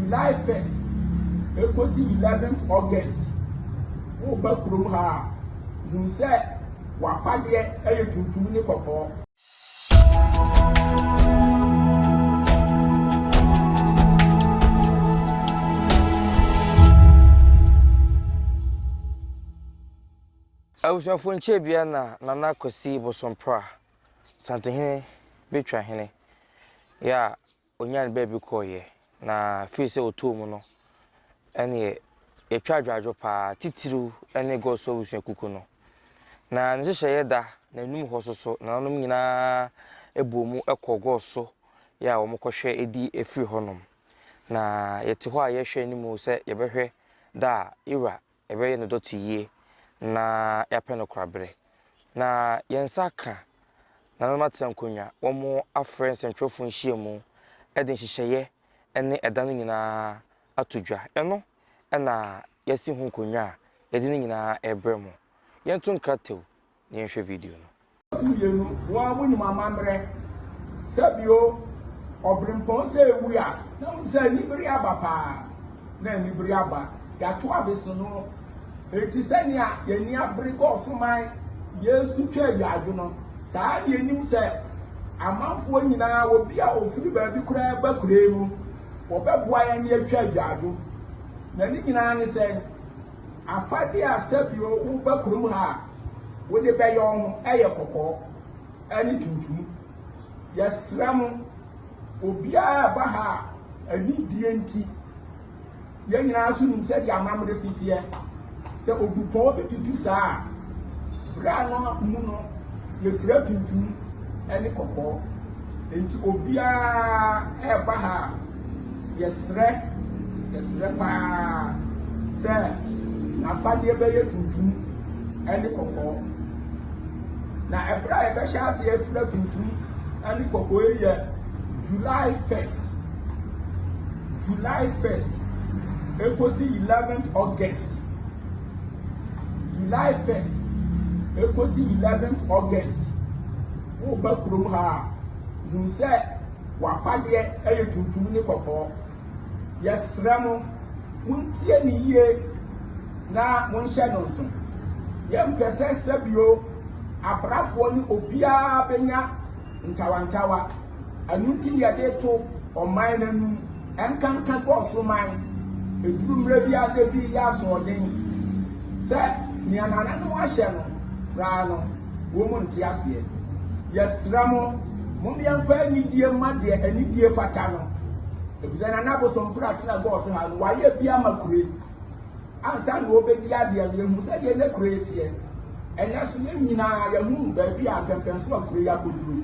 July 1st ekosi 11th August, woba kurom ha a, hu sɛ w'afadeɛ yɛ tuntum ne kɔkɔɔ. Abusuafoɔ nkyɛbia na Nana Kwasi Bosompra, Santehene Betwa hene, yɛ a ɔnyaa ne baabi kɔeɛ, na firi sɛ ɔtɔɔ mu no, ɛneɛ yɛtwa adwadwo paa, titiriw ne Goso abusuakuku no. Na ne nhyehyɛeɛ da n'anum hɔ so so, nananom nyinaa bɔɔ mu kɔɔ Goso yɛ a wɔkɔhwɛ di firi hɔnom. Na yɛte hɔ a yɛhwɛ anim sɛ yɛbɛhwɛ da a Ira Yɛbɛyɛ no dɔte yie na yɛapɛ no koraberɛ. Na yɛn nsa aka Nananom Atena Nkonnwa, wɔafrɛ nsɛntwerɛfoɔ nhyiamu de nhyehyɛeɛ ne ɛda no nyinaa ato dwa. Ɛno na yɛasi ho nkonnwa a yɛde ne nyinaa rebrɛ mo. Yɛnto nkratew na yɛnhwɛ video no. So mmienu, mo ara monim amammerɛ. Sɛ bio, ɔberempɔn sɛ ewu a, na wonim sɛ anibere aba paa. Na anibere aba. Yɛato abese no. Enti sɛnea yɛn ani abere kɔ ɔsoman Yesu twa agyaadwo no, saa ara na yɛnim sɛ amanfoɔ nyinaa, obi a ɔfiri baabi koraa ba kuro yi mu, wɔbɛboa yɛn na yɛatwa agyaadwo. Na ne nyinaa ne sɛn? Afadeɛ a sɛbio woba kurom ha a wode bɛyɛ wo ho yɛ kɔkɔɔ ne tuntum. Yɛsrɛ mo, obiara a ɛba ha a anidie nti, yɛn nyinaa nso nim sɛdeɛ amammerɛ si teɛ. Sɛ odupɔn bi tutu saa a, berɛ a no mu no yɛfira tuntum ne kɔkɔɔ. Enti obiara ɛreba ha a, yɛsrɛ, yɛsrɛ paa sɛ n'afadeɛ bɛyɛ tuntum ne kɔkɔɔ. Na ɛberɛ a yɛbɛhyɛ aseɛ afira tuntum ne kɔkɔɔ yi yɛ July 1st, July 1st ekosi 11th August. July 1st ekosi 11th August. Woba kurom ha a, hu sɛ w'afadeɛ yɛ tuntum ne kɔkɔɔ. Yɛsrɛ mo, montie no yie na monhyɛ no nso. Yɛmpɛ sɛ sɛbio abrafoɔ ne obiara bɛnya ntawantawa. Ɛno nti na yɛde to ɔman no anim, ɛnkanka Gɔɔso man. Ɛduru mmerɛ bi a na ebi reyɛ asoɔden sɛ nea nananom ahyɛ no koraa no, wɔn nte aseɛ. Yɛsrɛ mo, mom yɛmfa anidie mma deɛ anidie fata no. Efisɛ Nana Abosompra tena gɔɔ so ha no, wayɛ bi ama kuro yi. Ansa na ɔbɛdi adeɛ no, yɛhu sɛdeɛ na kuro yi teɛ. Ɛnɛ so yɛn nyinaa yɛhu baabi a mpɛmpɛnso a kuro yi akɔduru.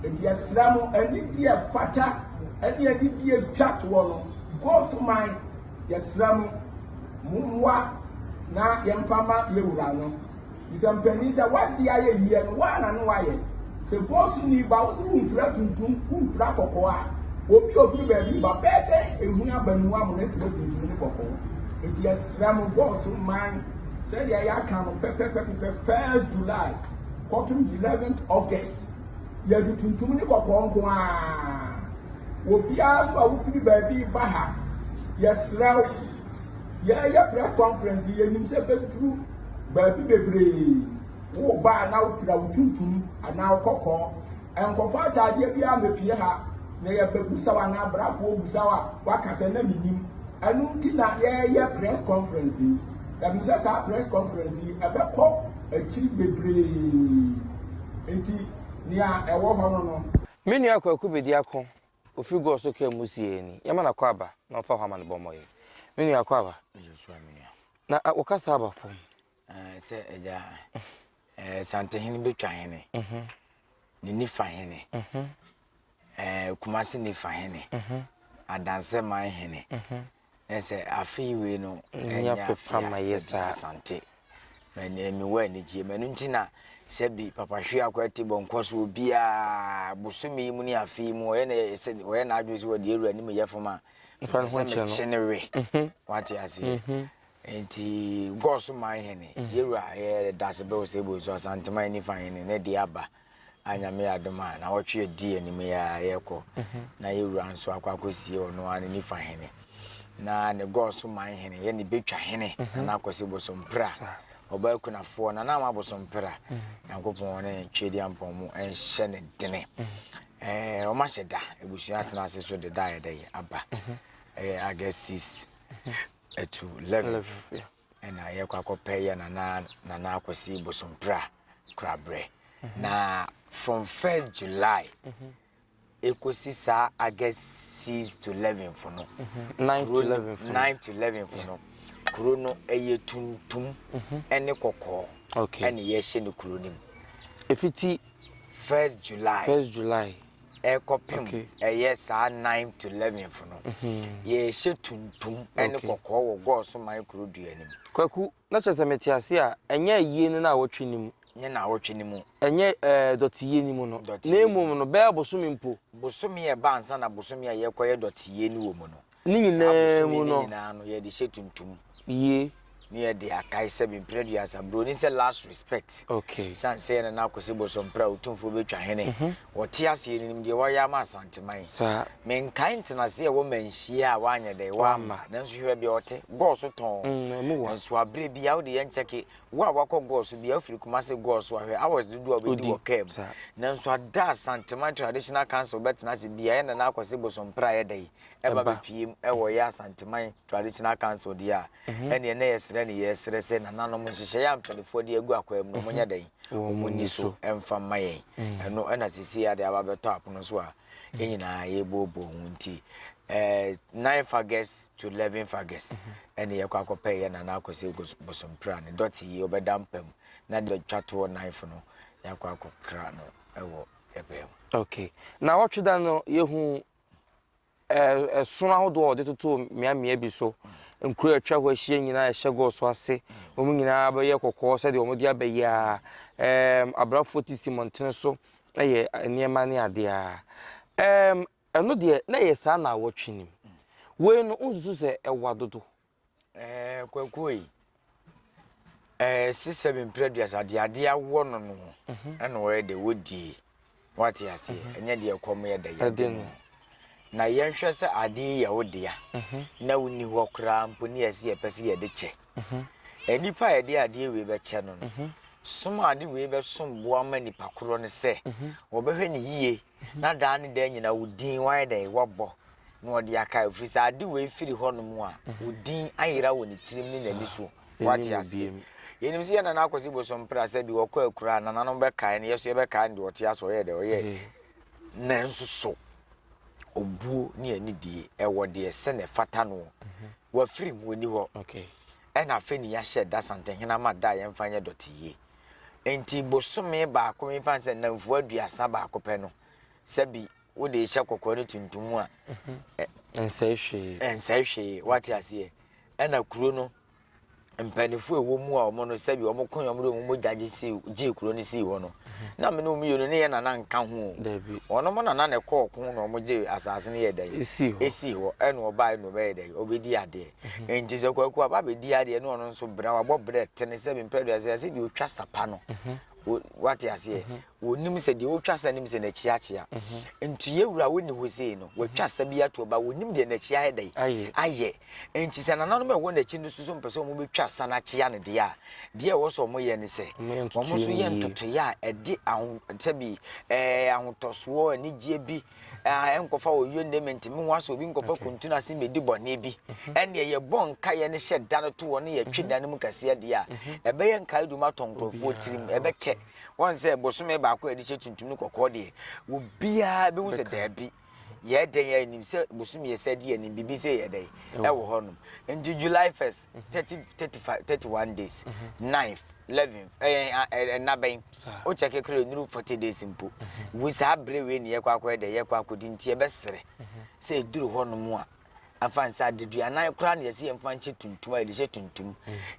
Enti yɛsrɛ mo, anidie fata ne anidie twa toɔ no, gɔɔ so man, yɛsrɛ mo, mommoa na yɛmfa ma yɛwura no. Bisa mpanin sɛ w'adeɛ ayɛ yie no woa na ne wayɛ. Sɛ gosu ni ba wo se wo mfira tuntum wo mfira kɔkɔɔ a obi a ofiri baabi ba bɛɛ dɛn ehunu aba ne mu amona afira tuntum ne kɔkɔɔ. Enti yɛsrɛ mo gosu man sɛdeɛ yɛaka no pɛpɛpɛpɛpɛ first July kɔpem 11th August yɛde tuntum ne kɔkɔɔ nko ara. Obiara so a wofiri baabi ba ha yɛsrɛ wo Yɛreyɛ press conference yi, yɛnim sɛ bɛduru baabi bebree. Woba a na wofira wo tuntum anaa wo kɔkɔɔ. Nkɔfa ataadeɛ biara mmɛpie ha na yɛbɛbusa wo anaa abrafoɔ busa wo a, woaka sɛ na mennim. Ɛno nti na yɛreyɛ press conference yi. Yɛnim sɛ saa press conference yi, ɛbɛkɔ akyiri bebree. Nti nea ɛwɔ hɔ no no. Me nua Kwaku Bediako Ofiri gɔɔ so kaa mu sie ni. Yɛma no akwaaba na ɔmfa hɔ ama no bɔ mmɔyɛ. Me nua akwaaba. Joshua me nua. Na wo kasa aba fam. Ɛɛ sɛ agya ɛɛ Santehene betwa hene. Mhm. Ne nifa hene. Mhm. Ɛɛ Kumasi nifa hene. Mhm. Adanseman hene. Mhm. Na sɛ afe yi wei no ɛnyɛ afe pa ma yɛ saa. Asante. Mewɔ anigyeɛ mu. Ɛno nti na sɛbi Papa Hwee Akwaati bɔ nkɔ so obiara bosome yi mu ne afe yi mu ɔyɛ na sɛ ɔyɛ n'adwene sɛ wɔde awura anim yɛ fam a mfa ne ho sɛ nkyɛ mekye no. ne we. Wate aseɛ. Nti Gɔɔ so man hene yɛwura yɛ Dasebɛ Osei so Asanteman nifa hene ne de aba a Nyame yɛ adom a nawɔtwe adi anim yi a yɛkɔ na yɛwura nso akɔ akɔsie ɔno ara ne nifa hene. Na ne Gɔɔ so man hene yɛ ne Betwa hene Nana Akwasi Bosompra, ɔbaa kunafoɔ Nana Ama Bosompra, Nyankopɔn ne Tweediampɔn mu nhyɛ ne dene. Ɛɛ wɔn ahyɛ da, abusua atena ase so de da a yɛda yi aba. Ɛyɛ August 6 to 11 ɛna yɛkɔ akɔpɛ yɛ Nana Nana Akwasi Bosompra korabrɛ. Na from 1st July ekosi saa August 6 to 11 fo no. 9 to 11 fo no. 9 to 11 fo no. Kuro no ɛyɛ tuntum ɛne kɔkɔɔ. Okay. Ɛne yɛhyɛ no kuro no mu. Efiti 1st July. 1st July. Ɛkɔpem ɛyɛ saa 9 to 11 fo no. Yɛhyɛ tuntum ɛne kɔkɔɔ wɔ Gɔɔso man kuro dua no mu. Kwaku, na kyerɛ sɛ mete ase a, ɛnyɛ ayie no naawɔtwe no mu. Nyɛ naawɔtwe no mu. Ɛnyɛ ɛɛ dɔteyie no mu no. Dɔteyie Na mmom no, bɛyɛ bosome mpo. Bosome a ɛba ansa na bosome a yɛrekɔyɛ dɔteyie no wɔ mu no. Ne nyinaa Saa mu bosome no. no nyinaa no, yɛde hyɛ tuntum. Yie. Ne yɛde akae sɛ mprɛ aduasa, buroni sɛ last respect. Okay. Sane sɛ yɛn Nana Akwasi Bosompra Otumfoɔ bɛtwa hene. Ɔte aseɛ no nim deɛ wayɛ ama Asanteman. Saa. Menkae ntenaseɛ a ɛwɔ Manhyia a wanyɛ dɛn, wamma. Nanso hwɛ baabi a ɔte, Gɔɔ so tɔn. Ɛmu wa. Nso aberɛ biara wode yɛn kyɛke, wo a wakɔ Gɔɔ so biara, wofiri Kumase Gɔɔ so a, hwɛ hours dodoɔ a wobɛdi wɔ kaa mu. Nanso ada a Asanteman Traditional Council bɛtena ase biara, yɛn Nana Akwasi Bosompra yɛ dɛn, ɛba bɛpue mu wɔ yɛn Asanteman Traditional Council deɛ a, ɛnneɛ na yɛsrɛ ne yɛsrɛ sɛ nananom nhyehyɛeɛ a mpanimfoɔ de agu akwan mu no, wɔnyɛ dɛn, wɔnni so mfa mma yɛn. Ɛno ɛna seesei ade aba bɛtɔ apono so a yɛn nyinaa yɛrebɔɔbɔɔ ho nti, 9 August to 11 August ɛne yɛkɔ akɔpɛ yɛ Nana Akwasi Bosompra ne dɔte yi ɔbɛda mpa mu na de twa toɔ 9 no yɛakɔ akɔkra no ɛwɔ ɛbɛn mu. Okay. Na wɔtwe da no yɛhu ɛsono ahodoɔ a wɔde totoo mmeammea bi so. Nkuro a atwa hɔ ahyia nyinaa a ɛhyɛ gɔɔso ase. Wɔn nyinaa bɛyɛ kɔkɔɔ sɛdeɛ wɔde aba yi ara. Ɛɛm abrafoɔ ti si mmɔntene so yɛ nneɛma ne adeɛ ara. Ɛɛm ɛno deɛ na ɛyɛ saa nnawɔtwe no mu. Wei no wonsusu sɛ ɛwa dodo? Ɛɛ Kwaku ei, ɛɛ sisɛ me mprɛ aduasa deɛ adeɛ awɔ no no ɛna ɔyɛ dɛ wɔdie wate aseɛ ɛnyɛ deɛ ɛkɔm yɛ dɛ yɛde no na yɛnhwɛ sɛ adeɛ yi yɛ wo dea na wonni hɔ koraa mpo ne yɛsɛ yɛpɛ sɛ yɛde kyɛ nnipa a yɛde adeɛ wei bɛkyɛ no no som a ade wei bɛsom boa ma nipa korɔ no sɛ wɔbɛhwɛ ne yie na daa ne daa nyinaa wo din wayɛ dɛn wabɔ na ɔde akae ɛfiri sɛ ade wei firi hɔnom a wo din ayera wɔ ne tirim ne n'ani so wate aseɛ yɛnim sɛ yɛ nana akɔsi bosompra sɛ bi wɔkɔ akura a nananom bɛkae no yɛso yɛbɛkae no deɛ ɔte ase ɔyɛ dɛ ɔyɛ nanso so obuo ne anidie ɛwɔ deɛ sɛ na ɛfata no wafiri mu ɔni hɔ ɛna afei ne yɛahyɛ da santehene ama da a yɛmfa nyɛ dɔte yie Enti bosome baako memfa no sɛ nnamfua aduasa baako pɛ no, sɛbi wode rehyɛ kɔkɔɔ ne tuntum mu a, ɛnsɛe hwee. Ɛnsɛe hwee, wate aseɛ. Ɛna kuro no, mpanimfoɔ a ɛwɔ mu a wɔn no sɛbi wɔn ko wɔn de wɔn mogya gye sii gyee kuro no sii hɔ no, na me ne wɔn mmienu ne yɛ nana nka ho o. Dabi. Wɔn mo nana na ɛkɔɔ ko na wɔn gye asase no yɛ dɛ. Esii hɔ. Esii hɔ ɛna ɔbaa na ɔbɛyɛ dɛ ɔbɛdi adeɛ. Enti sɛ Kwaku aba abɛdi adeɛ na ɔno nso brɛ wabɔ brɛ tene sɛ mempɛ aduasa sɛ deɛ ɔtwa sapa no wate aseɛ wɔnim sɛ deɛ ɔtwa sa nim sɛ n'akyi akyea nti yɛ wura wɔnni hɔ sei no wɔatwa sa bi ato ɔba wɔnim deɛ n'akyi ayɛ dɛn ayɛ nti sɛ nananom a ɛwɔ n'akyi no soso mpɛ sɛ wɔbɛtwa sa no akyea no deɛ a deɛ ɛwɔ sɛ wɔyɛ ne sɛ wɔn nso yɛ ntotoeɛ a ɛde aho sɛbi ɛɛ ahotɔsoɔ anigyeɛ bi a ɛnkɔfa wɔ yie ne mente me ho asɛ obi nkɔfa kuntun ase mmɛdi bɔne bi mhm. ɛneɛ yɛbɔ nkaeɛ no hyɛ da no to hɔ ne yɛtwe mhm. da no mu kɛseɛ deɛ a mhm. ɛbɛyɛ nkae dwuma atɔ nkurɔfoɔ tirim ɛbɛkyɛ wɔn sɛ bosome baako a yɛde hyɛ tuntum no kɔkɔɔ deɛ obiara bɛhu sɛ daabi yɛ dɛn yɛ anim sɛ bosome yɛ sɛ di anim biribi sɛ yɛ dɛn ɛwɔ hɔnom nti July 1st 30 35 31 days 9th 11 ɛyɛ ɛna bɛn wo kyɛke kora ɛnuru 40 days mpo wo saa berɛ wei ne yɛkɔ akɔyɛ dɛ yɛkɔ akɔdi nti yɛbɛserɛ sɛ ɛduru hɔ nom a afa nsa adeduanan koraa ne yɛsɛ yɛmfa nhyɛ tuntum a yɛde hyɛ tuntum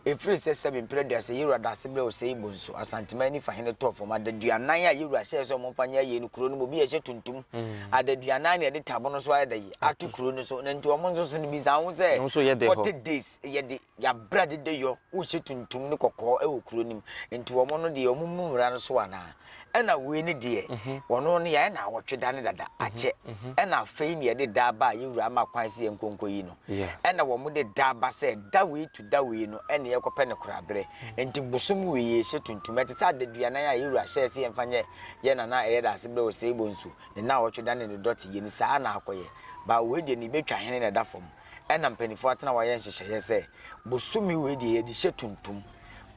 ɛfiri sɛ sɛbe mprɛ aduasa yɛwura dase berɛ ɔsɛe bonso Asanteman nifa hene tɔɔ fam adaduanan a yɛwura hyɛɛ sɛ ɔmomfa nyɛ ayie no kuro no mu obi yɛhyɛ tuntum adaduanan ne yɛde tabo no so ayɛ dɛ ato kuro no so na nti ɔmo nso so no bisa ho sɛ 40 days yɛde Yɛabrɛ dede yɔ, wohyɛ tuntum ne kɔkɔɔ wɔ kuro no mu, nti wɔn no deɛ wɔn mmu mmara no so anaa? Ɛna wei ne deɛ, wɔn no yɛayɛ naawɔtwe da ne dada akyɛ, ɛna afei ne yɛde da aba a yɛn wura ama kwan sɛ yɛnkɔ yɛnkɔ nkɔyi no. Ɛna wɔn de da aba sɛ da wei to da wei no ɛna yɛkɔpɛ no koraberɛ. Nti bosom wei yɛhyɛ tuntum. Ɛte sɛ adaduanan a yɛwura hyɛɛ sɛ yɛmfa nyɛ yɛ nana ɛyɛ daase berɛ wɔ Seibo nso ne naawɔtwe da ne ne dɔte yɛ ni saa na akɔyɛ. But wei deɛ ne bɛtwa hene na ɛda fam. Ɛna mpaninfoɔ atena hɔ ayɛ nhyehyɛeɛ sɛ bosome wei deɛ yɛde hyɛ tuntum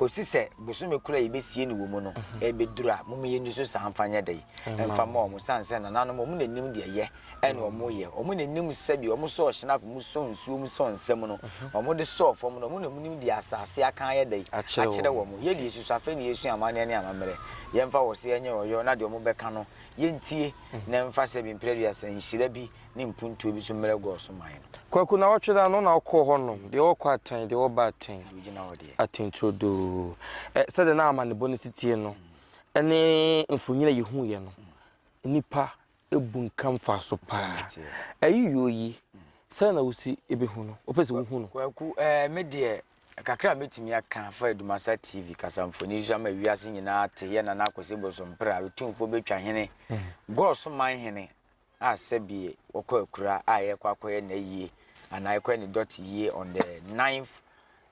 kɔsi sɛ bosome koro a yɛbɛsie no wɔ mu no ɛbɛduru a mom yɛnni so saa mfa nyɛ dɛn mfa ma wɔn sane sɛ nananom wɔn na nim deɛ yɛ ɛna wɔn yɛ wɔn na nim sɛbi wɔn sɔɔ hyinap mu sɔ nsuo mu sɔ nsam no wɔn de sɔɔ fam no wɔn na nim deɛ asase aka ayɛ dɛn akyerɛ wɔn yɛ deɛ susu afei na yɛsua amanneɛ ne amammerɛ yɛmfa wɔ se yɛnyɛ ɔyɔ na deɛ wɔn bɛka no yɛntie na mfa sɛbi mprɛduasa nhyira bi ne mpuntuo bi so mmerɛ gɔɔ so man no. Kwaku nawɔtwe da no na wokɔɔ hɔ nom, deɛ ɔkɔ atɛn, deɛ ɔba atɛn, Deɛ ɔgyina hɔ deɛ. atɛn turodoo. Ɛ, sɛdeɛ na amanebɔ no si teɛ no, ɛne mfonyin a yɛhuiɛ no, nnipa bunkam faa so Sɛ paa. na ɛteɛ. Ayiyɔ yi, sɛn na wosi bɛhu no? Wopɛ sɛ wohu no? Kwaku, ɛɛ, me deɛ, kakra a mɛtumi aka afa Adumasa TV kasamfonin so ama wiase nyinaa ate yɛ Nana Akwasi Bosompra, Otumfoɔ Bɛtwa Hene, Gɔɔ so man hene, a sɛbi wɔkɔ akura a yɛkɔ akɔyɛ n'ayie anaa yɛkɔyɛ ne dɔte yie on the 9th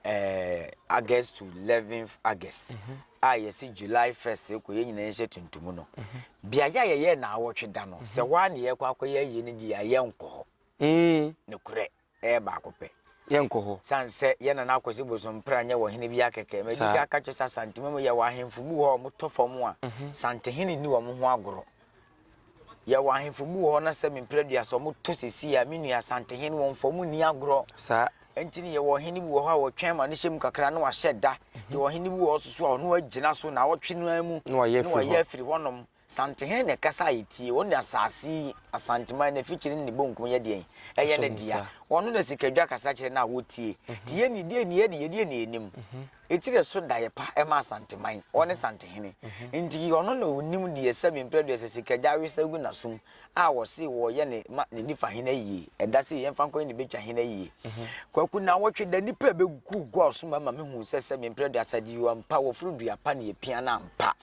eh, August to 11th August mm -hmm. a yɛsi July 1st kɔ yɛn nyinaa yɛhyɛ tuntum no mm -hmm. beaeɛ a yɛyɛ naawɔtwe da no mm -hmm. sɛ hɔ a ne yɛkɔ akɔyɛ ayie no deɛ yɛnkɔ hɔ mm. nokorɛ ɛyɛ baako pɛ. Yɛnkɔ hɔ. Sane sɛ yɛn Nana Akwasi Bosompra nyɛ ɔhene biara kɛkɛ. Madi kan aka kyerɛ sɛ Asantema mu yɛwɔ ahemfo bi wɔ hɔ a wɔtɔ fam a, mhm. Santehene nni wɔn ho agorɔ. Yɛwɔ ahemfo bi wɔ hɔ na sɛ mempere aduasa wɔtɔ sisi a me nua Asantehene wɔn fam nni agorɔ. Saa. Nti ne yɛwɔ ɔhene bi wɔ hɔ a wɔtwɛn ma no hyɛ mu kakra na wahyɛ da. Mhm. Yɛwɔ ɔhene bi wɔ hɔ soso a ɔno agyina so na awɔtwe no ara mu na wayɛ afiri hɔnom. Santehene na ɛkasa a yɛtie. Ɔno na asase yi, Asanteman, n'afikyire ne ne bonkum yɛ deɛn? Ɛyɛ ne dea. Ɔno na sikadwa kasa kyerɛ no a wɔtie. Nti yɛn ni deɛ ni yɛde yɛdeɛ na yɛnim. Etire so da yɛ pa ɛma Asanteman. Ɔne Santehene. Nti ɔno na ɔnim deɛ sɛbe mprɛ deɛ sɛ sikadwa awesa gu n'asom a wɔse wɔyɛ ne ma ne nifa hene ayie. Ɛda sei yɛmfa nkɔyɛ ne bɛtwa hene ayie. Kwaku Nnawɔtwe da nnipa a ɛbɛgu gua ɔsom ama mehu sɛ sɛbe mprɛ deɛ asadeɛ ampa wɔforo dua pa na yɛpia no ampa.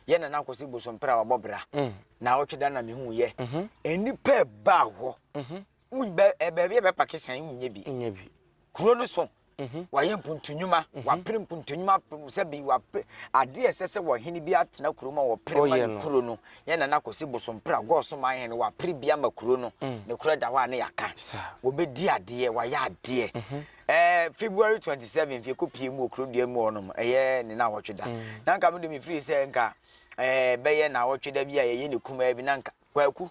Yɛ nana akwasi bosompere a wabɔ bra mm. na awɔtwe da na mehu yɛ mhm. nnipa ɛbaa hɔ mhm. baabi a bɛpake hyɛn nyɛ bi kuro no so mhm. wayɛ mpuntunnwuma wapere mpuntunnwuma sɛ bi wapere adeɛ ɛsɛ sɛ wɔhene bi atena kuro mu a wɔpere ma ne kuro no yɛ nana akwasi bosompere a gɔɔso man hene wapere bi ama kuro no mm. ne kuro da hɔ a ne yɛaka wɔbɛdi adeɛ wayɛ adeɛ Ɛɛ February 27 yɛkɔ pie mu wɔ kurodua mu hɔnom ɛyɛ ne naawɔtwe da mm. na nka me de mefiri sɛ nka ɛɛ bɛyɛ naawɔtwe da bi a yɛyɛ ne kumaa bi na nka kwaku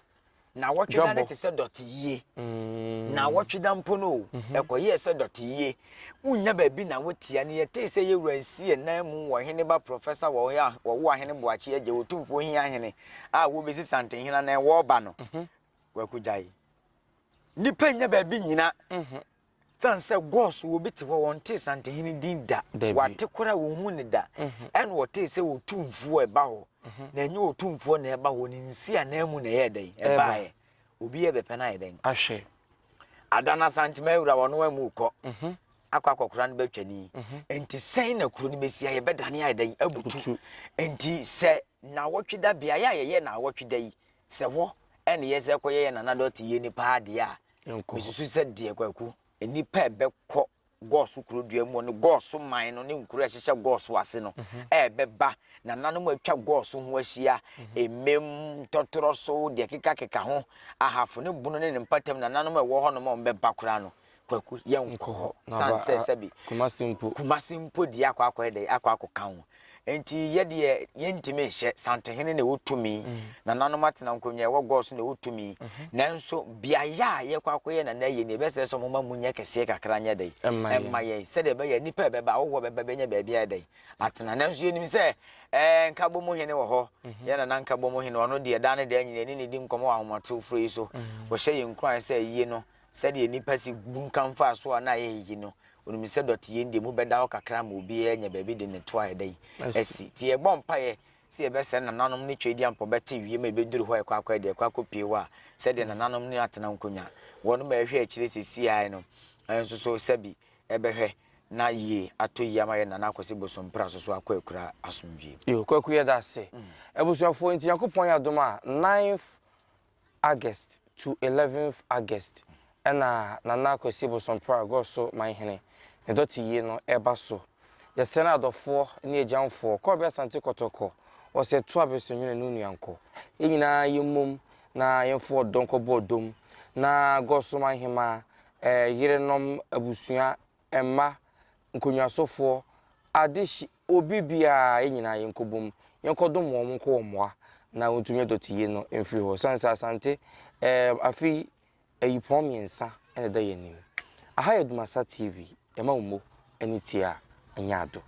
naawɔtwe da no te sɛ dɔte yie mm. naawɔtwe da mpo no o mhm. ɛkɔyɛɛ sɛ dɔte yie wonya baabi na wotia no yɛtee sɛ yɛwura nsi ɛnan mu wɔ hene ba prɔfɛsa wɔwo ahene boakye agya wɔtumfoɔ hia hene a wɔbɛsi santenhena na ɛwɔ no mhm. kwaku gyae nnipa nya baabi nyina mhm. Esiane sɛ Gɔs wɔ bi te hɔ, wɔntee Santehene din da, wɔate koraa wɔnhuu no da, mhm. ɛna wɔtee sɛ Otumfoɔ ɛba hɔ, mhm. na ɛnyɛ Otumfoɔ na ɛba hɔ, ne nsi ananmu na ɛyɛ dɛn ɛbaeɛ. Obi yɛ bɛpɛ no ayɛ dɛn? Ahwɛ. Ada no Asantema awura wɔn amu kɔ mhm. akɔ akɔkora no bɛtwani. Nti sɛn na kuro no bɛsi ayɛ bɛdane ayɛ dɛn abutu. Nti sɛ naawɔtwe da beaeɛ a yɛyɛ naawɔtwe da yi sɛ hɔ ɛne yɛ sɛ kɔyɛ yɛ nana dɔte yɛ nipa adeɛ a Mesusu sɛ deɛ Kwaku, nnipa a ɛbɛkɔ Gɔɔso kuro dua mu ne Gɔɔso man no ne nkuro a ɛhyehyɛ Gɔɔso ase no mhm. ɛrebɛba nananom a atwa Gɔɔso ho ahyia mhm. mmem ntɔtorɔ so deɛ kekakeka ho ahafo ne bono ne ne mpatam nananom a ɛwɔ hɔnom a wɔbɛba koraa no Kwaku yɛnkɔ hɔ san sɛ sɛbi Kumasi mpo Kumasi mpo deɛ akɔ akɔyɛ dɛ akɔ akɔka ho Enti yɛ deɛ yɛntumi nhyɛ, Santehene na ɛwɔ tumi, mm. nananom atena nkonnwa ɛwɔ gɔɔ so na ɛwɔ tumi. Mhm. Nanso beaeɛ a yɛkɔ akɔyɛ nana yɛ ni, ɛbɛsrɛ sɛ ɔmoma mu nyɛ kɛseɛ kakra nyɛ dɛn ɛmma yɛn sɛdeɛ ɛbɛyɛ nnipa ɛbɛba ahohoɔ bɛba bɛnya baabi ayɛ dɛn atena. Nanso yɛnim sɛ ɛɛ nkabɔ mu hene wɔ hɔ, mhm. yɛ nana nkabɔ mu hene ɔno deɛ daa ne daa nyina ɛne ne di nkɔmmɔ wɔ ahomatorofoɔ yi so. Mhm. Wɔhyɛ yɛn nkuran sɛ ayie no Sɛdeɛ nnipa si bunkam faa so a na ayɛ yiye no, onim sɛ dɔteyɛ no deɛ emu bɛda hɔ kakra ama obiara anya baabi de ne to ayɛ dɛn? Asi. Nti yɛbɔ mpaeɛ sɛ yɛbɛsrɛ nananom ne Tweaduampɔ bɛte wiem a ɛbɛduru hɔ a ɛkɔ akɔyɛ deɛ ɛkɔ akɔpue hɔ a, sɛdeɛ nananom ne atena nkonnwa, wɔnom a ɛhwɛ akyire seesei ara no nso so sɛbi ɛbɛhwɛ na yie atɔ yie ama yɛn Nana Akwasi Bosompra so so akɔ akura asomdwoeɛ mu. Yoo Kwaku yɛda ase. Abusuafoɔ nti Nyankopɔn yɛ adom a 9th August to eleventh August Ɛna Nana Kwasi Bosompra Goso Manhene ne dɔte yie no ɛreba so. Yɛsrɛ no adɔfoɔ ne agyamfoɔ, Kɔɔbe Asante Kɔtɔkɔ, ɔsɛ to abɛsonwene no nuankɔ. Yɛn nyinaa yɛmmom na yɛmfa ɔdɔ nkɔbɔ ɔdɔ mu na Goso Manhemaa, yerenom, abusua, mma, nkonnwasofoɔ, adehye, obi biara, yɛn nyinaa yɛnkɔbom, yɛnkɔdom wɔn, nkɔ wɔn mmoa na wɔntumi nyɛ dɔteyie no mfiri hɔ. Ɛsiane sɛ Asante, ɛɛ, afe yi, ayipɔn mmiɛnsa na ɛda yɛn anim. Aha yɛ Dumasa TV, yɛma wo mo ani tie a, ɛnyɛ ado.